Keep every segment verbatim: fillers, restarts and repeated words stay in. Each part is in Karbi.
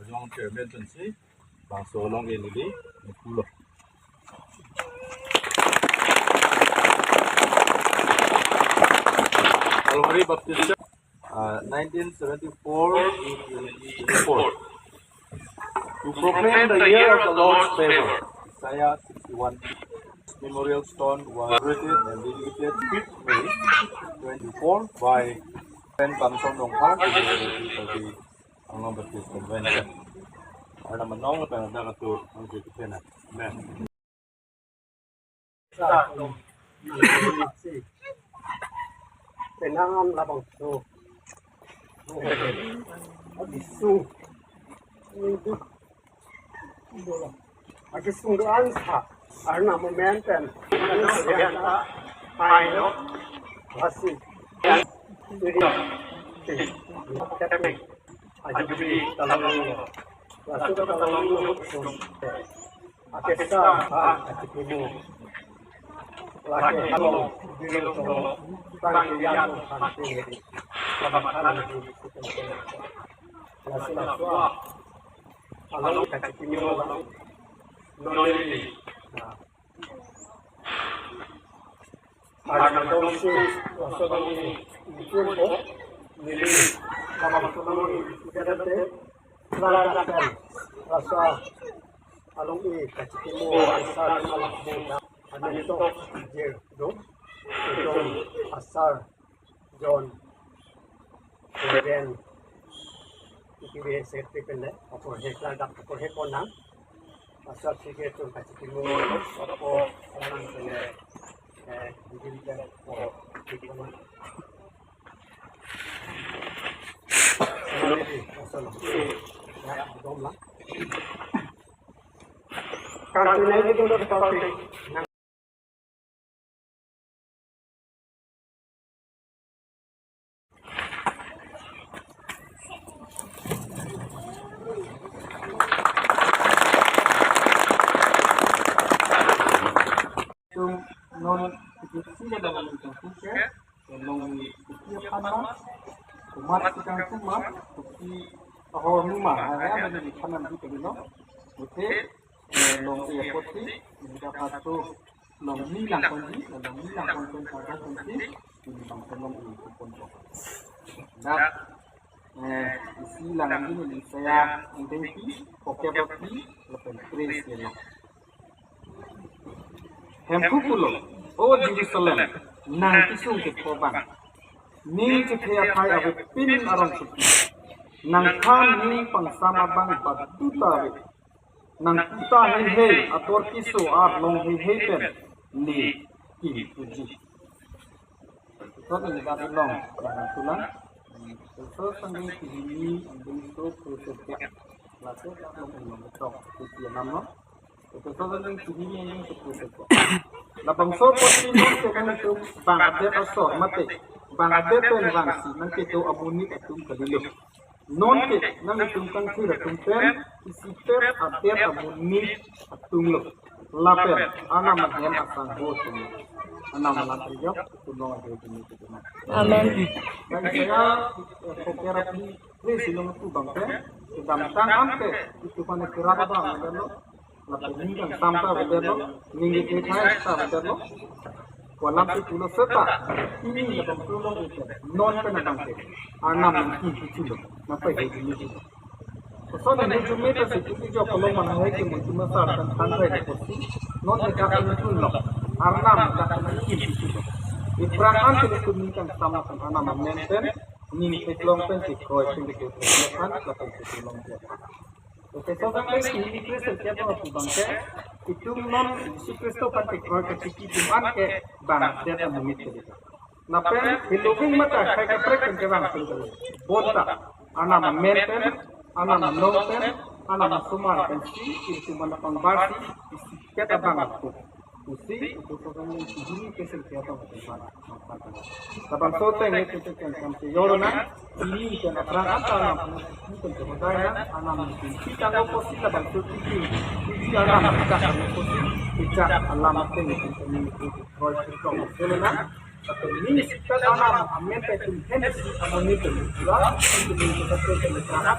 Long chairman pensi bangso along ini di pulo. Calvary Baptist Church, uh, nineteen seventy-four to twenty twenty-four. To proclaim the year of the Lord's favor, Isaiah sixty-one memorial stone was erected and dedicated fifth May twenty-four by Reverend Bangson Rongphar, Secretary to the Anglong Baptist Convention. Arnam anong lapen ladak atur nangji kepena. Amen. Sa, no. Penang labangso. Abisu. Abisu do-an sa. Arnam amen pen. Aino. Lasi. Ajuri talanglo. Laso talanglo. Akesa ha kachipimo. Lake halo bilo to. Bang yan hante. Kabang halo. Laso laso. Halo kachipimo. Noneli. Arnam dongsi, laso dongsi, ichun ko, neli, kabang dongsi, ichun ko, laso, laso, along i, kachipimo, asar, alam, amen to, jer, do, do, asar, John, Reverend, P T V Secretary pen le, apor he klardak, apor he konang. Asar sige tum kachipimo, apor orang pen le, eh, Reverend apor, P T V konang. Asal, ya, dom lang. Kang tunai itu udah seperti Tum non isi dalam undang undang, tolong di isi apa nama? Umat kita cuma, isi ahor numa, hanya menjadi kanan di kebino. Oke, eh, long iya poti, ini dapat tu long ni lang konji, long ni lang konji, pada konji, ini bang tolong ini pun. Nah, eh, isi lang ini saya undengpi, oke poti, lapen tres ya. Hemphu pulo, O Jerusalem, nang kesung ke kobang. Ning chethe aphai avepin arong supi. Nang than ning pangsam abang paduta ave. Nang kuta heihei ator keso arlong heihei pen ne kimpuji. Sot ni kati long, nang tulang. Sot sangin kihini ambing so prusepya. Laso arlong ilong tok, kutia namno. Sot sangin kihini ambing so prusepya. Labangso apotsi non ke nangtum bang adet asor mate, bang adet pen bang si nangkedo amonit atum kalilo. Non ke nangtum kangthir atum pen, isipet adet amonit atumlo. Lapen Arnam ahem asangho atumlo. Arnam alam terjawab, atum long ajo atum itu. Amen. Dan saya, eh, kopi rapi, please, ilong itu bang pen, kedamtang ampe, itu pada kerap bang, ada lo. Lapen ning kangsam ta avedetlo, ning kethai ta avedetlo. Ko alam si pulo seta, pini labangso along ite, non pen abang ke, Arnam nangkimpuchilo, nangpahedunlo. Koson ne jume ta si puji jo kolong mana hai ke mun tuma sar kan than hai ke kosi, non ne ka pen tunlo, Arnam ne ka nangkimpuchilo. Ipra an ke tum ning kangsam lapen Arnam amen pen, ning theklong pen si kroi pen ke tum an lapen si tulong ke. Oke, so kan lagi ini Kristen tiap orang tu bangsa, itum non Yesus Kristus kan tekrar ke tiki itum an ke bang dia tak mungkin ke. Lapen, hiluging mata kai kaprek pen ke bang pen ke. Bonta, Arnam amen pen, Arnam along pen, Arnam asomar pen si, itum mana pangbar si, isi kita bang aku. Pusi, itu program yang sihini ke sengketa atau bagaimana? Labangso ateng itu kan kami yorona, ini kan aphrang anta Arnam, ini kan kemudian Arnam itu kita lo pusi labangso itu, itu Arnam kita lo pusi, kita alam ateng itu kami itu, kalau kita lo selena, atau ini kita Arnam amen itu hensi amonit itu, itu itu kita lo selena.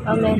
Amen.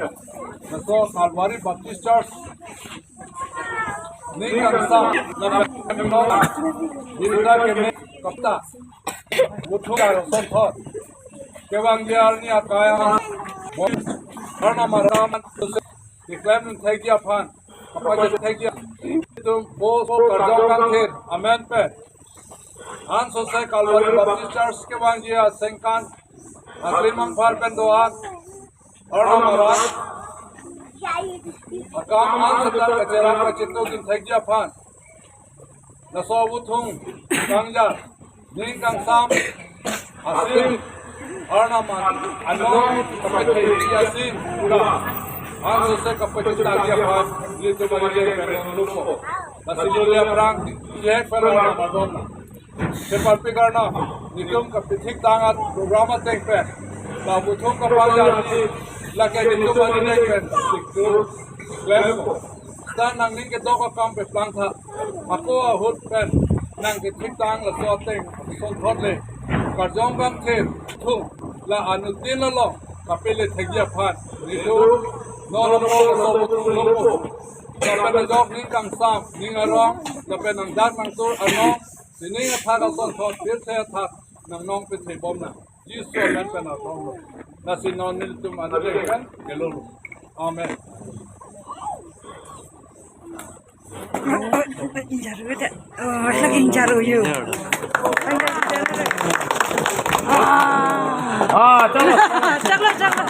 pen laso Calvary Baptist Church ning kangsam lapen Birta keme kapta muthung arosonthot kevangji arni akai an Arnam arat keklem thekji aphan, kapachethekji atum post karjong kangthir amen pen, ansose Calvary Baptist Church kevangji asengkan aklimang phar pen do-an Arnam arat akam an seta kacherap kachetongdun thekji aphan, laso amuthung kangjar ning kangsam asim, Arnam an anong kapethekji asim pura, angsose kapachethekji aphan nelitum arideng pen longpo. Lasi lule aphrang, jehek pen Arnam ardom nang. Cheparpik Arnam, nelitum kapethek tang a-program ateng pen, la puthot kapangjarji, lake nelitum arideng pen siktu klempo. Seta nangning kedok akam peplangtha. Ako ahut pen nangkethek tang laso ateng asonthot le, Karjong Kamthir atum la anuttin along kapele thekji aphan nelitum non apor laso puthot longpo. Lapen ajok ning kangsam, ning arong, lapen nangdak nangtur anong, sining athak asonthot, pirthe athak nangnong pethebom nang. Jisu amen pen ardom lo. Lasi non nelitum arideng pen kelolo. Amen. Injaru de. Oh, lagi injaru yo. Ah. Ah, chalo. Chalo, chalo.